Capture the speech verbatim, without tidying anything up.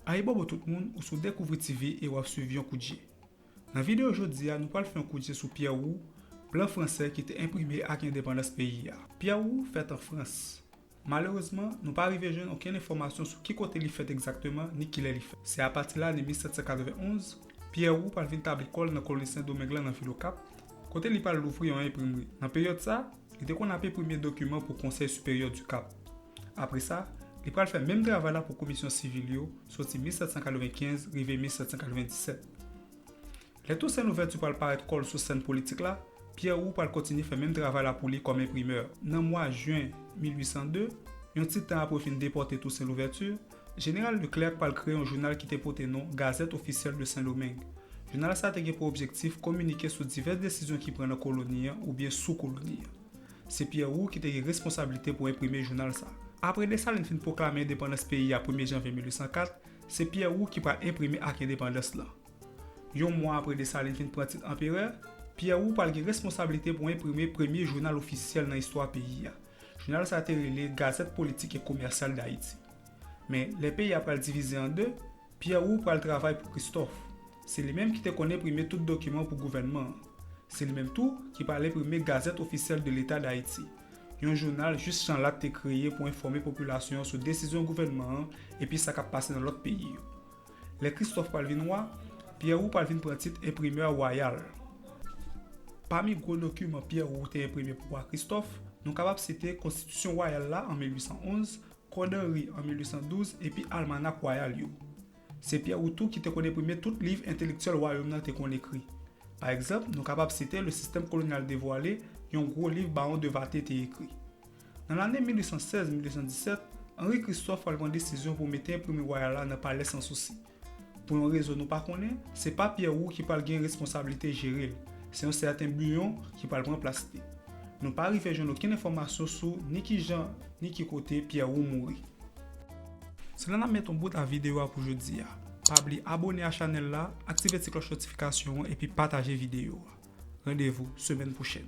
Ayibobo tout moun, ou sou Dekouvri T V e w ap swiv Yon Kout Je. Nan videyo jodi a, nou pral fè yon kout je sou Pierre Roux, blan fransè ki te enprime ak endepandans peyi a. Pierre Roux fèt an Frans. Malerezman, nou pa rive jwenn okenn enfòmasyon sou ki kote li fèt egzakteman ni kilè li fèt. Se apati lane mil sèt san katrevenn onz, Pierre Roux pral vin tabli kò l nan koloni Sendomeng lan nan vil Okap, kote li pral louvri yon enprimri. Nan peryòd sa, li te konn ap enprime dokiman pou Konsèy Siperyè di Kap. Apre sa, li pral fè menm travay la pou komisyon sivil yo, soti mil sèt san katrevenkenz rive mil sèt san katrevenndisèt. Lè Tousen Louvèti pral parèt kò l sou sèn politik la, Pierre Roux pral kontinye fè menm travay la pou li kòm enprimè. Nan mwa jen mil uit san de, yon ti tan apre yo fin depòte Tousen Louvèti, Jeneral Leclerc pral kreye yon jounal ki te pote non Gazette Officielle de Saint-Domingue. Jounal sa te gen pou objektif kominike sou divès desizyon ki pran nan koloni an oubyen sou koloni an. Se Pierre Roux ki te gen responsablite pou enprime jounal sa. Apre Desalin fin pwoklame endepandans peyi a premye janvye mil uit san kat, se Pierre Roux ki pral enprime Ak Endepandans lan. Yon mwa apre Desalin fin pran tit anperè, Pierre Roux pral gen responsablite pou enprime premye jounal ofisyèl nan istwa peyi a. Jounal sa te rele Gazette Politique et Commerciale d'Haïti. Men, lè peyi a pral divize an de, Pierre Roux pral travay pou Christophe. Se li menm ki te konn enprime tout dokiman pou gouvènman an. Se li menm tou ki pral enprime Gazette Officielle de l'État d'Haïti, yon jounal jis Chanlatte te kreye pou enfòme popilasyon an sou desizyon gouvènman an epi sa k ap pase nan lòt peyi yo. Lè Christophe pral vin wa, Pierre Roux pral vin pran tit enprimè wayal. Pami gwo dokiman Pierre Roux te enprime pou wa Christophe, nou kapab site Konstitisyon Wayal la an mil uit san onz, Kòd Anri an mil uit san douz epi Almanak Wayal yo. Se Pierre Roux tou ki te konn enprime tout liv entelektyèl wayòm nan te konn ekri. Pa egzanp, nou kapab site Le Système colonial dévoilé, yon gwo liv Bawon de Vatry te ekri. Nan lane mil uit san sèz mil uit san disèt, Henri Christophe pral pran desizyon pou mete enprimri wayal la nan Palè Sansousi. Pou yon rezon nou pa konnen, se pa Pierre Roux ki pral gen responsablite jere l, se yon sèten Buyon ki pral pran plas li. Nou pa rive jwenn okenn enfòmasyon sou ni kijan ni ki kote Pierre Roux mouri. Se la n ap met yon bout a videyo a pou jodi a. Pa bliye abòne a chanèl la, aktive ti klòch notifikasyon an epi pataje videyo a. Randevou semèn pwochèn.